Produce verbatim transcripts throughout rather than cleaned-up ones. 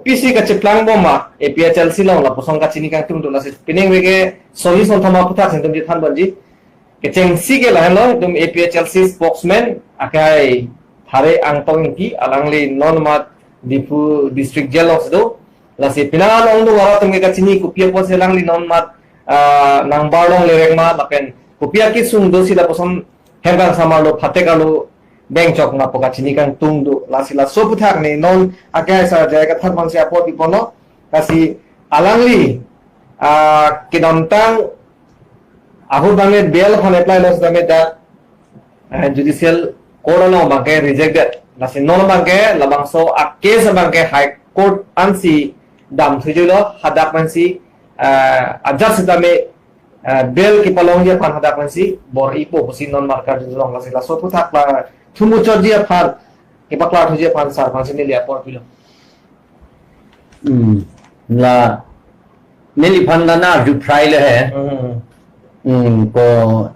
pisi kacheplang bom ma A P H L C along lapuson kachini kangtung do, lasi pining veke soli son thoma puthak si netum chethan ponji. Kechengsi ke lahenlo, netum A P H L C spokesman akai Thare Angtong Ingti, alangli non mat Diphu District Jail alongsi do. Lasi penang along do, arat atum ke kachini kopi apotsi alangli non mat, ah, nang bar longle rek ma lapen kopi akesung do si lapuson hem kangsamar lo, phatek arlo bengchok ma pu kachini kangtung do. Lasi laso aputhak ne non akai sar jai kathan ponsi apor piponlo. Lasi alangli, ah, kedamtang ahut abang ke bail aphan apply lo setame dak, eh, judicial court along abang ke rejected. Lasi non abang ke labangso a-case abang ke High Court ansi damthujuilo, hadak pensi, eh, ajat setame, eh, bail kepalongji aphan hadak pensi bor-ipo pusi non markar along, lasi laso aputhak la thumuchotji aphan, kepaklarthuji aphan sar aphansi neli apor pilo. Hmm. La neliphan nana arju phrailo he. Hmm. Hmm, ko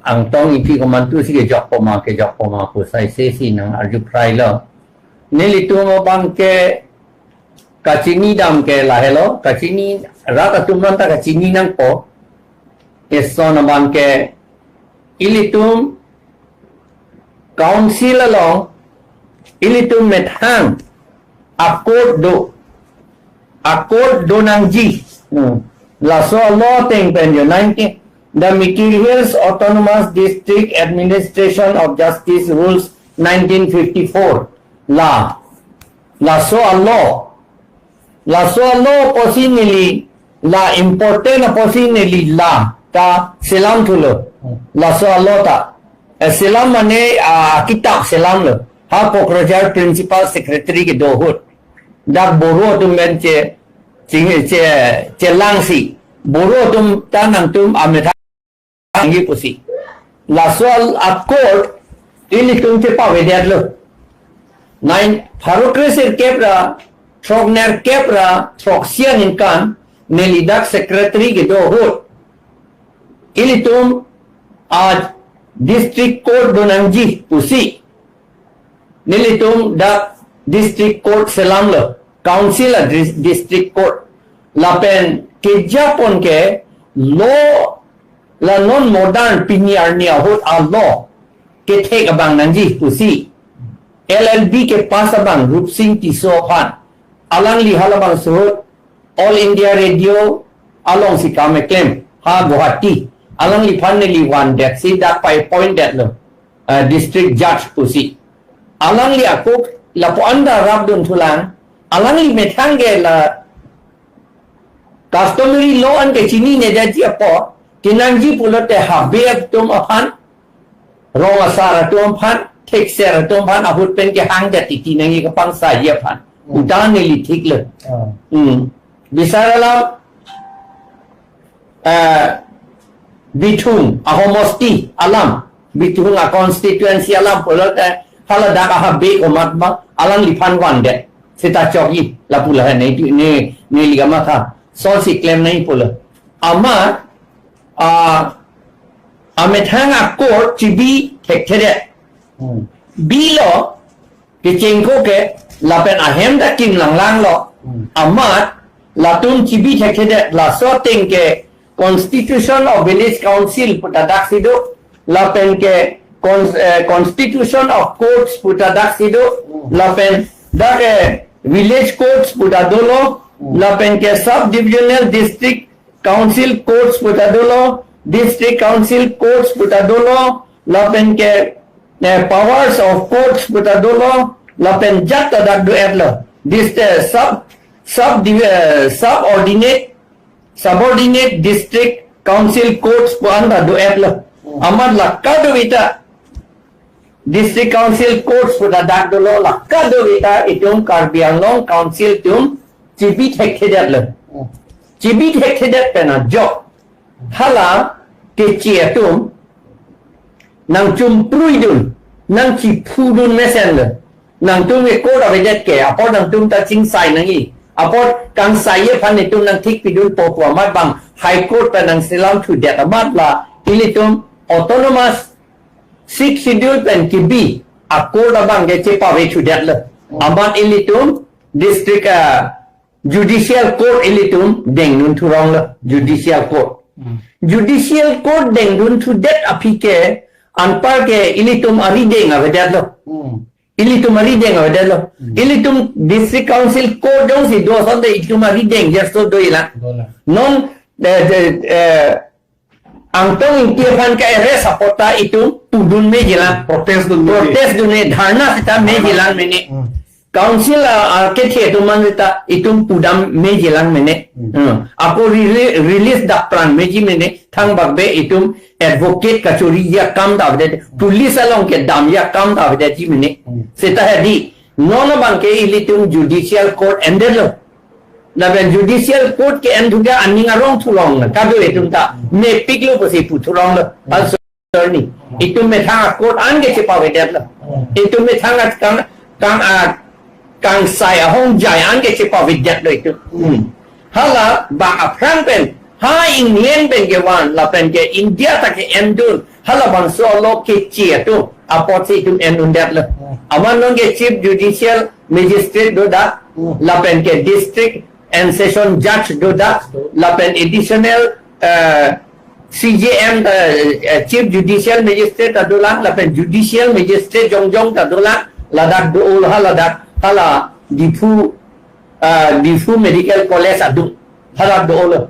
Angtong Ingti komantusi kejok poma, kejok poma pu sai sesi nang arju phrailo. Nelitum abang ke kachini dam ke lahelo, kachini rat atum anta kachini nangpo. Eson abang ke ilitum council along ilitum methang a-court do, a-court do nangji. Hmm. Laso a-law ateng pen jo nineteen, the Mikir Hills Autonomous District Administration of Justice Rules nineteen fifty-four. La, laso a-law, laso a-law apotsi neli, la important apotsi neli la ta selamthulo. Laso a-law ta, eh, selam mane, ah, kitap selamlo. Ha Pokrajhar Principal Secretary kedo ahut. Dak Boro atum pen che, ching-, che, chelangsi, Boro atum ta nangtum amethang nangji pusi. Laso a-court ilitum chepavedetlo. Nine, pharo kresirkep ra throknerkep ra throksi aningkan neli dak secretary kedo ahut ilitum a-district court do nangji pusi nelitum dak district court selamlo, council a-dis-, district court. Lapen kejapon ke law, la non modern pini arni ahut a-law kethek abang nangji pusi L L B kepass abang Rupsing Tisso aphan, alangli halabangso ahut All India Radio alongsi kam keklem ha Guwahati, alangliphan neli vandetsi dak pa-appoint detlo, eh, district judge pusi. Alangli ako lapu-an ta rapdunthulang, alangli methang ke la customary law an ke chinine detji apot, kenangji pulote habe atum aphan, rong asar atum aphan, thekser atum aphan, ahut pen kehang jati ti nangji kapangsai aphan. Hmm. Uta neli thiklo. Ah. Hmm. Bisar alam, eh, Bithung ahomosti alam, Bithung a-constituency alam pulote, eh, haladak ahabe komat ma, alangliphan vandet. Seta chokji, lapu lahe ne, ne, neli kamatha. Sonsi klem nangji pulo. Amat, ah, amethang a-court chibi thekthedet. Hmm. Bilo, kechengko ke, lapen ahem ta kim langlanglo. Hmm. Amat, latum chibi thekthedet, laso ateng ke Constitution of Village Council pu ta daksi do, lapen ke cons-, eh, Constitution of Courts pu ta daksi do, hmm, lapen dak, eh, Village Courts pu ta dolo, hmm, lapen ke Sub Divisional District Council Courts pu ta dolo, District Council Courts pu ta dolo, lapen ke, eh, Powers of Courts pu ta dolo, lapen jat ta dak do-etlo. Dis-, eh, sub, sub div-, eh, subordinate, subordinate District Council Courts pu an ta do-etlo. Hmm. Amat la kadokave ta District Council Courts pu ta dak dolo, la kadokave ta itum Karbi Anglong Council atum chibi thekthedetlo. Hmm. Chibi thekthedet pen ajok hala keche atum nangchumprui dun, nangchiphu dun mesenlo. Nangtum ke court avedet ke, apor nangtum ta chingsai nangji. Apor kangsai aphan netum nangthik pidunpo pu amat bang High Court pen nangselamthudet amat la ilitum autonomous Sixth Schedule pen kibi a-court abang ke chepavethudet lo. Amat ilitum district, ah, Judicial Court ilitum dengdun thurong lo, Judicial Court. Hmm. Judicial Court dengdun thudet aphi ke anpar ke ilitum arideng avedetlo. Hmm. Ilitum arideng avedetlo. Hmm. Ilitum District Council Court jongsi do asonte ilitum arideng jaso do-ilang. Dolang. Non, eh, eh, eh, Angtong Ingti aphan ke-arrest apot ta itum pudun mejilang. Protest dun meji. Protest dun-e, dharna seta mejilang mene. Hmm. Council a, a kethe atum an seta itum pudam mejilang mene. Hmm. Hmm. Ako rele-, release dak prang meji mene, thangbak be itum advocate kachori akam ta avedet, police along kedam akam ta avedetji mene. Hmm. Seta hedi, non abang ke ilitum Judicial Court endetlo. Lapen Judicial Court ke-en thuke aning arong thulong na, kadokave atum ta mepiklo pusi pu thulonglo. Hmm. Attorney. Itum methang a-court an ke chepavedetlo. Hmm. Itum methang a kang, kang, a, kangsai ahongjai an ke chepavedetlo itum. Hmm. Hala bang aphrang pen, ha England pen kevan, lapen ke India ta ke-endun, halabangso alo keche atum apotsi itum en-undetlo. Hmm. Amat non ke Chief Judicial Magistrate do dak, Hmm. lapen ke District and Session Judge do dak, lapen Additional, eh, C J M, eh, eh, Chief Judicial Magistrate ta dolang, lapen Judicial Magistrate jongjong ta dolang, ladak do-ol ha ladak, hala Diphu, eh, Diphu Medical College adung, hala do-ol.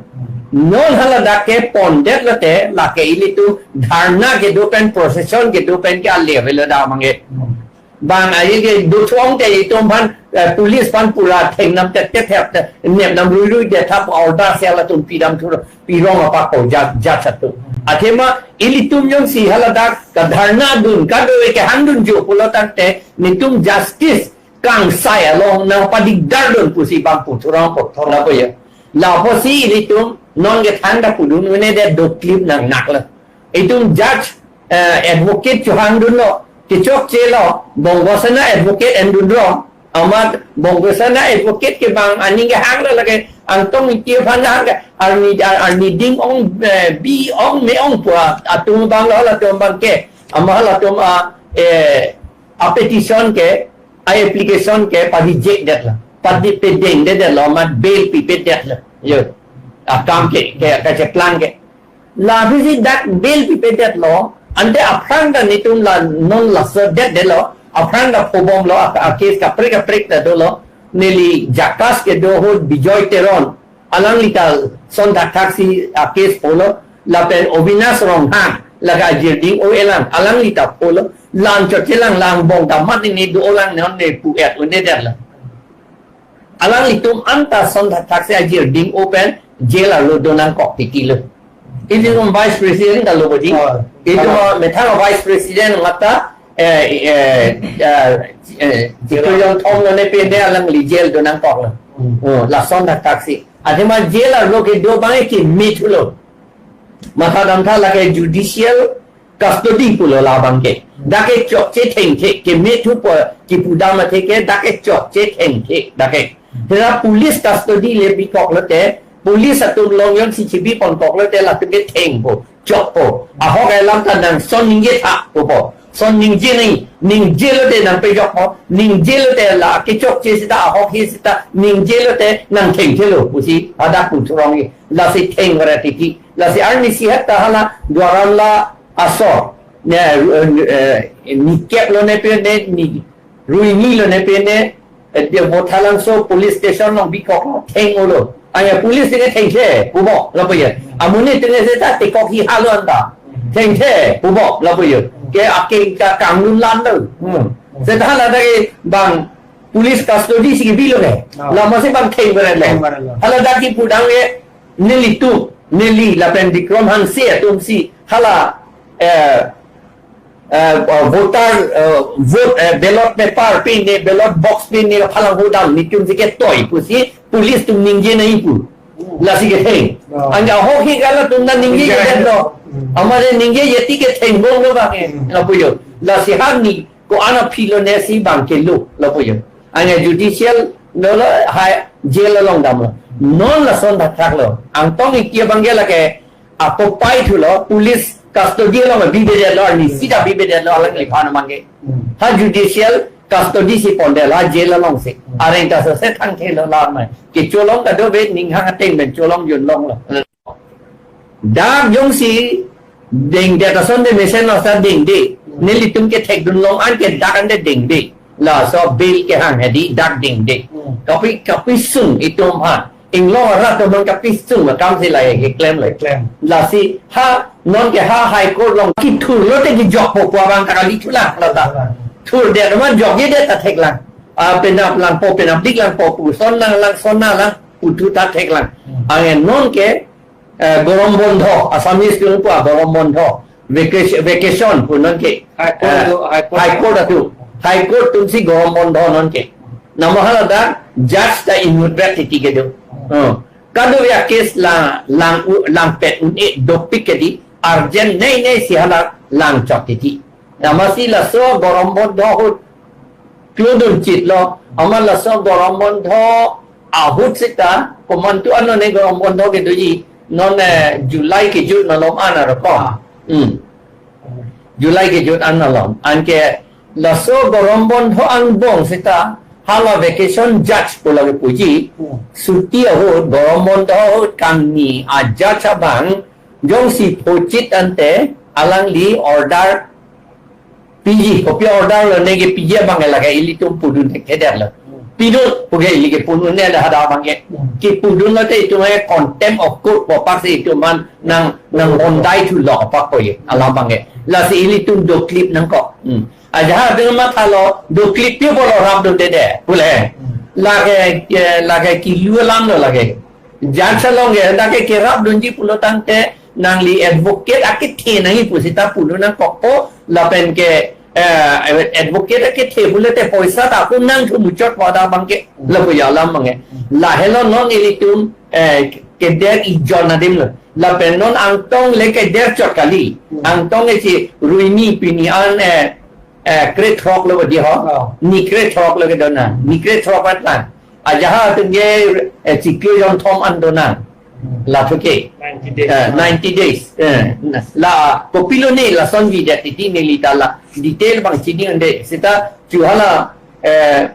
Non hala dak ke pondet lote, lake ilitum dharna kedo pen, procession kedo pen ke ale avelo dak abangke. Hmm. Bang aye ke do thong te itum aphan, eh, police aphan pura thengnam tet tet thep te, nepnam rui rui det thap order sel atum pidam thur, pirong apak ko jat, jat satu. Athema ilitum jongsi hala dak kadharna dun, kadokave kehang dunji pulo tangte, netum justice kangsai along nangpadikdar dun pusi bang pu thurong ko, lapu ya. Lapusi ilitum non kethang ta pudun une de doklip nangnaklo. Itum judge, eh, advocate chohang dunlo, kechokchelo, Bongo Sena advocate en dunrong, amat Bongo Sena advocate ke bang aning kehanglo lake, Angtong Ingti aphan hang ke, arni, ar-, arni ding-ong, eh, bi-ong me-ong pu atum abanglo, halatum abangke, amat halatum a, eh, a-petition ke, a-application ke pa-reject detlo, padi pedengdedetlo, amat bail pipedetlo. Yo. Akam ke, ke, kacheplang ke. Lapusi dak bail pipedetlo, ante aphrang ta netum la non laso detdetlo, aphrang ta phobomlo, a, a-case kaprek kaprek ta dolo, neli JACAS kedo ahut Bijoy Teron, alangli ta son thakthak si a-case pholo, lapen Avinash Ronghang, lake ajir ding-o elang, alangli ta pholo, la-an chotchelang, la-an angbong ta mat ne do-olang non ne pu-et un-edetlo. Alanglitum anta son thakthak si ajir ding-o pen jail arlo donangkok titilo. Ilitum vice president ta lo bodi. Oh. Itum, ah, methang vice president mata, eh, eh, eh, eh, Chief President Thom lo ne pen de alangli jail donangkoklo. Hmm. Oh, lason thakthak si. Athema jail arlo kedo abang ke me thulo. Mathadamtha lake judicial custody pulo labang ke. Dak ke chokche thengthe, keme thupo kipudam athe ke, dak ke chokche thengthe, dak ke. Hera police custody le bikok lote, police atum along jongsi chibi ponkok lote, latum ke thengpo, chokpo. Ahok alam ta nang son ningje tha, pupo. Son ningje nai, ningje lote nangpejokpo, ningje lote la kechokche seta, ahok he seta, ningje lote nang thengthelo, pusi hadak pu thurong-i, lasi thengvara titi, lasi arnisi het ta hala Duar Amla asor, ne, eh, eh, nikep lo ne pen ne, ni, rui ni lo ne pen ne, eh, de Vothatlangso police station along bikok lo, theng-olo. Aya police ne thengthe, pupo, lapu ya. Amonit ne seta tekok hi halo anta. Thengthe, pupo, lapu ya. Ke akeng ka kanglun lan lo. Hmm. Seta hala dak ke bang police custody si bilo ke. Ah. Lama si bang thengvara le. Thengvara le. Hala dak kipudam ke nelitum, neli lapen Bikram Hanse atum si hala, eh, eh, eh, voter, eh, vote, eh, ballot paper pen ne, ballot box pen ne, phalang hodam netum si ketoi pusi, police atum ningje nai pu. Hmm. Lasi ketheng. Ah. Anja ahok he ke latum ta ningje, ningje jedetlo. Hmm. Amat ningje jeti ketheng bom lo bang ke. Hmm. Lapu yo. Lasi harni ko-an aphi lo ne si bang kelo, lapu yo. Anja judicial lo lo hai jail along damlo. Non lason thakthak lo. Angtong Ingti abang ke lake akopai thulo, police custody along bibedetlo, arnisi ta bibedetlo, alangliphan abang ke. Hmm. Ha judicial custody si pondet la jail alongsi. Hmm. Areng ta sese thangthelo la mai. Kecholong kadokave ning hang ateng pen cholong junlonglo. Dak jongsi dengdet asonte mesenlo seta dengde. Hmm. Nelitum kethekdunlong an ke dak ante dengde. Laso bail kehang hedi dak dengde. Hmm. Kapi, kapi sung itum ha. Inglong arat atum kapi sung akam si lahei keklem le. Klem. Lasi ha non ke ha High Court along kethurlote kejokpo pu abang ta kali thulang lata. Thulang. Thurdet amat jokjedet ta theklang. Ah, penap langpo, penapdik langpo, pu son nanglang, son nanglang, pu thu ta theklang. Hmm. Anke non ke, eh, gorom bondho, Assamese ke pu gorom bondho. Vacation, vacation pu non ke. High Court, eh, atum, High Court. High Court atum. High Court atumsi gorom bondho non ke. Namo hala ta judge ta inutvet titi kedo. Hmm. Kadokave case la lang u-, langpet un-e dopik kedi urgent nei nei si hala langchok titi. Amatsi laso gorom bondho ahut klodun chitlo. Amat laso gorom bondho ahut seta komantu ano ne gorom bondho kedoji non, eh, July kejut malom an aro ko. Ah. Hmm. July kejut an malom. Anke laso gorom bondho angbong seta hala vacation judge pu lake puji. Hmm. Suti ahut gorom bondho ahut kangni a judge abang jongsi phochit ante alangli order piji, kopi order lo neke piji abang lake ilitum pudun thekthedetlo. Pidun puke ili kepudun ne ada hada abang ke. Kepudunlote itum ke contempt of court pu apak si itum an nang, nang bondai thulo apak ko ye alam abang ke. Lasi ilitum doklip nangkok. Hmm. Ajahak atum mathalo doklip pi pulo rapdundede pule. Hmm. Lake, eh, lake kilu alamlo lake. Judge along ke, dak ke kerapdunji pulo tangte nangli advocate akethe nangji pu seta pudun nangkokpo lapen ke, eh, advocate akethe pulote poisa ta ako nangthu muchot pada abang ke lapu alam abang ke. Lahelo non ilitum, eh, keder ijon adimlo. Lapen non angtong le keder chot kali. Angtong le si ruini pini an, eh, eh, krethrok lo di ho. Oh. Ni krethrok lo kedo nang. Ni krethrok at lang. Ajahak atum ke, eh, chiklo jonthom an do nang. Hmm. Lathuke. Ninety days. Eh, ninety days. Eh, na, la, kopilo ne lason bidet titi neli ta la detail abang chini ande. Seta chu hala, eh,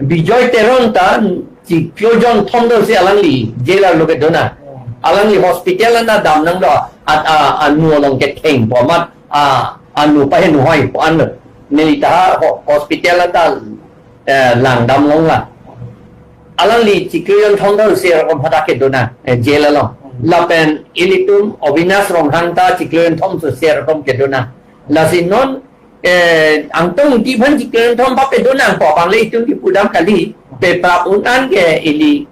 Bijoy Teron ta chiklo jonthom do si alangli jail arlo kedo nang. Hmm. Alangli hospital anta dam nanglo, at, a, anu along kethengpo amat, a, anu paheno hoipo anlo. Neli ta ho-, hospital anta, eh, langdamlong la. Alangli chiklo jonthom do si arokom hadak kedo nang, eh, jail along. Lapen ilitum Avinash Ronghang ta chiklo jonthom so si arokom kedo nang. Lasi non, eh, Angtong Engti aphan chiklo jonthom papedo nangpo abang le itum kepudam kali, peprap un an ke ili,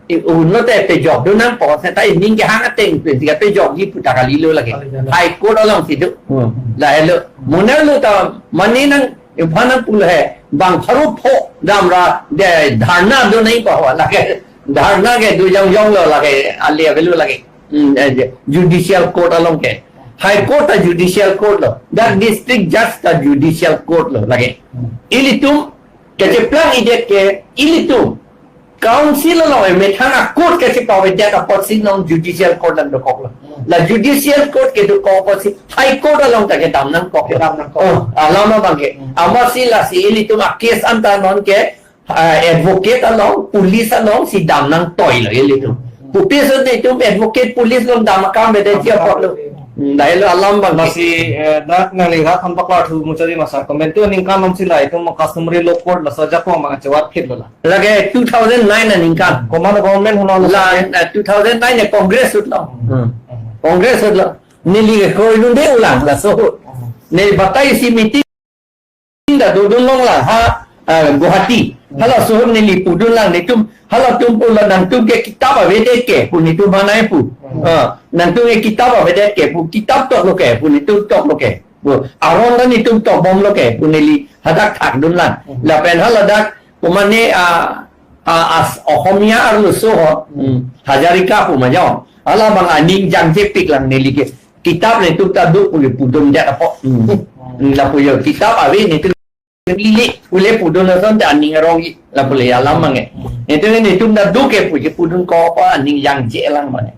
i, unlote pejokdun nangpo, seta ining kehang ateng pen si kepejokji pu ta kalilo lake. Kalilo. High Court alongsi do. Hmm. Lahelo. Monarlo ta mane nang, iphan nangpulo he, bang pharo pho damra de dharna do nangpo lake. Dharna ke do jongjonglo lake, ali avelo lake. Hmm, eh, je, judicial court along ke. High Court ta judicial court lo. Dak district judge ta judicial court lo lake. Hmm. Ilitum kecheplang-idet ke ilitum council along emethang a-court kechepavedet apotsi non judicial court along dokoklo. Hmm. La judicial court kedokok apotsi High Court along ta kedam nangkok. Kedam nangkok. Oh, alam abang ke. Hmm. Amatsi lasi ilitum a-case anta non ke ah, advocate along, police alongsi dam nangtoilo ilitum. Kopi asonte itum advocate police along dam akam bede ji apotlo. Hmm, lahelo alam abang ke. Lasi, eh, dak nangli ha than paklar thu muchari masa komantu aningkan alongsi la itum customary law court laso ajakong abang chevar phitlo la. Lake two thousand nine aningkan. Komat government hono la, la, eh, two thousand nine e Congress ahut lo. Hmm. Congress ahut lo. Neli ke kroidunde ulang laso ahut. Neli batai si meeting ta dodunlong lang ha, ah, Guwahati. Halaso ahut neli pudun lang netum, halatum pulo nangtum ke kitap avedet ke pu netum hanai pu. Hmm. Ah, nangtum ke kitap avedet ke pu kitap toklo ke pu netum toklo ke. Pu aron ta netum tokbomlo ke pu neli hadak thakdun lang. Hmm. Lapen haladak komatne, ah, ah, as Ohomia arloso ho. Hmm. Hazarika pu majong. Hala abang aning jangjepik lang neli ke. Kitap netum ta do pu pudundet apot. Hmm. Hmm, lapu yo kitap ave netum ili ule pudun asonte aning arong i lapu le alam abang ke. Netum netum ta do ke pu pudunkok apot aning jangje lang mane.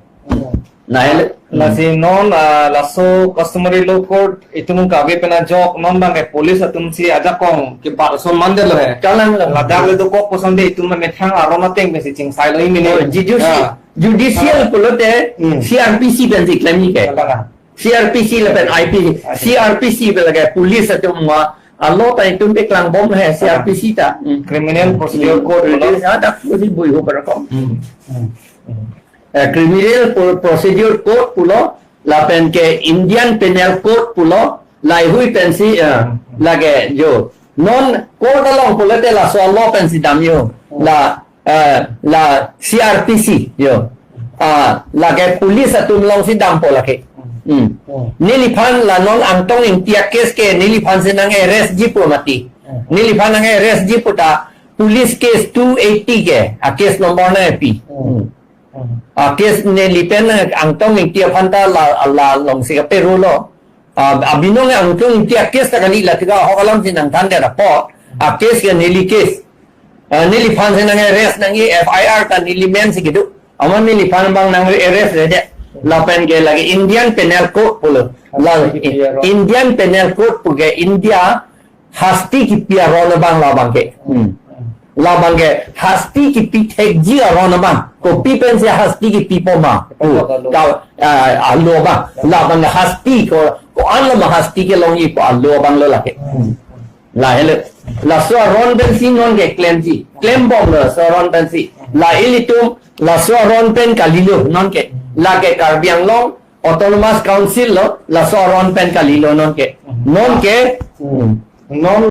Nai le. Lasi non, ah, laso customary law court itum kave pen ajok non bang ke police atum si ajakong ke bar son mandetlo he. Kalang lo. Ladak le dokok koson de itum methang aron ateng pensi chingsailo imine. Oh, judicial, Ya. Judicial Ah. pulote Hmm. C R P C pensi klem ni ke. Kalang. C R P C lapen I P C. I P C. C R P C pen lake police atum ma alo ta itum pe klangbom he C R P C ta. Hmm. Criminal Procedure Hmm. Code Criminal pulo. Ada pusi bui ho para kom. Hmm. Hmm. Eh, Criminal Pro-, Procedure Code pulo, lapen ke Indian Penal Code pulo, laheihui pensi, eh, lake jo. Non court along pulote laso law pensi damjo. La, eh, la C R P C jo. Ah, lake police atum alongsi dampo lake. Hmm. Hmm. Neliphan la non Angtong Ingti a-case ke neliphan si nang-arrest ji pu mati. Hmm. Neliphan nang-arrest ji pu ta police case two eighty ke, a-case number nangpi. Hmm. Hmm. A-case neli pen Angtong Ingti aphan ta la, la alongsi kapero lo. Ah, abinong Angtong Ingti a-case ta kali, la tika ahok alam si nangthan det apot. A-case ke neli case. Ah, neliphan si nang-arrest nangji, F I R ta neli men si kedo. Amat neliphan bang nang-arrest redet. Lapen ke lake Indian Penal Code pulo. La Indian Penal Code pu ke India hasti kipi aron abang labang ke. Hmm. Labang ke hasti kipi thekji aron abang. Kopi pensi hasti kipipo ma. Kipipo pu alo. Ka, ah, alo abang. Labang ke hasti ko, ko-an lo ma hasti kelongji pu alo abang lo lake. Hmm. Lahelo. Laso aron pensi non ke klemji. Klembom lo laso aron pensi. La ilitum laso aron pen kalilo non ke. Lake Karbi Anglong Autonomous Council lo, laso aron pen kalilo non ke. Non ke, Hmm. non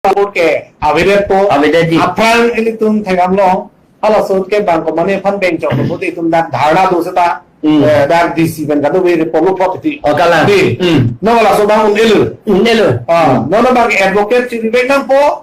court ke avedet po. Avedet ji. Aphrang ilitum thekdamlo. Hala sot ke bang komane aphan bengchok lo, itum dak dharna do seta. Hmm. Eh, dak D C pen kado be report lo property. Oh, kalang. Di. Hmm. Non laso bang un-elo. Un-elo. Ah, Hmm. non bang advocate si bibek nangpo.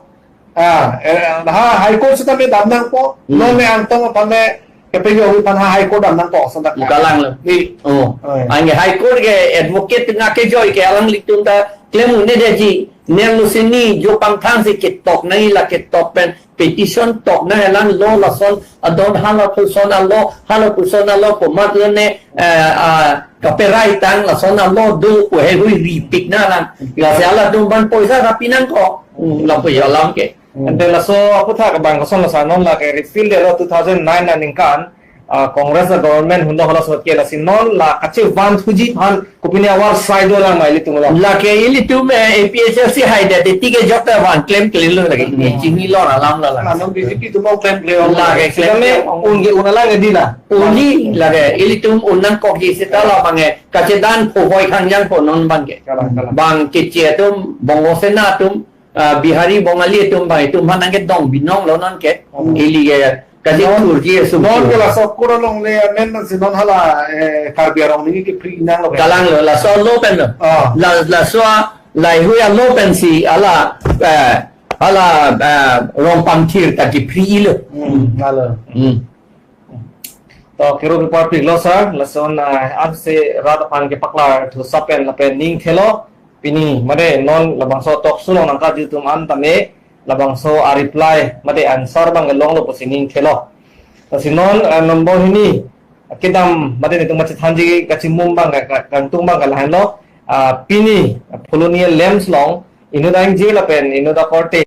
Ah, eh, ha High Court seta me dam nangpo. Hmm. Non me Angtong aphan me kepejo aphan ha High Court dam nangpo, sontak. Kalang lo. Di. Oh. Oh, ya. Anke High Court ke advocate nga kejoi ke alanglitum ta klem un-edetji. Nang lo sini jo pangthang si ketok nangji, la ketok pen petition tok nangji, alang lo lason adon, hala puson alo, hala puson alo komat lo ne, eh, ah, kaperai tang lason alo do pu heihui ripik nang lang. Lasi halatum aphan poisa kapi nangkok. Hmm, lapu alam ke. Hmm. Ante laso aputhak abang koson laso non lake repeal detlo two thousand nine aningkan, ah, Congress a-government hunlo hala sot ke, lasi non la kachevanthuji aphan kopine awar sai dolang ma ilitum lo. Lake ilitum, eh, A P H L C haidet, eti ke jokta van klemkle lo lake. Hmm. Chini lo alam lo la. Nanom B J P atum klemkle lo. Lake Sitame klemkle. Un ke un alang ke di la. Unji lake ilitum un nangkokji seta labang ke kachedan pho hoi khangjang pho non bang ke. Kalang, kalang. Bang keche atum, Bongo Sena atum, ah, Bihari, Bongali atum bang itum aphan nangkedong binong lo non ke. Hmm. Ili ke kaji Non, turji atum non ke laso court along le amendment si non hala, eh, Karbi arong ni ke free nang lo ke. Kalang lo, laso law pen lo. Ah. La, laso a, laheihui a-law pensi hala, eh, hala, eh, rong pangthir ta ke free lo. Hmm, hala. Hmm. To kero report piklo sir, lason, ah, ansi rat aphan kepaklar thu sapen lapen ning thelo. Pini made non labangso talk show along nangkaju atum an tame labangso a-reply made answer bang kelonglo pusi ning thelo. Lasi non, ah, number hini kedam made netum kachethanji kachimum bang ka, ka, kangtung bang ke lahenlo, ah, pini, ah, Pholoni a-lamps along inut angje lapen inut akorte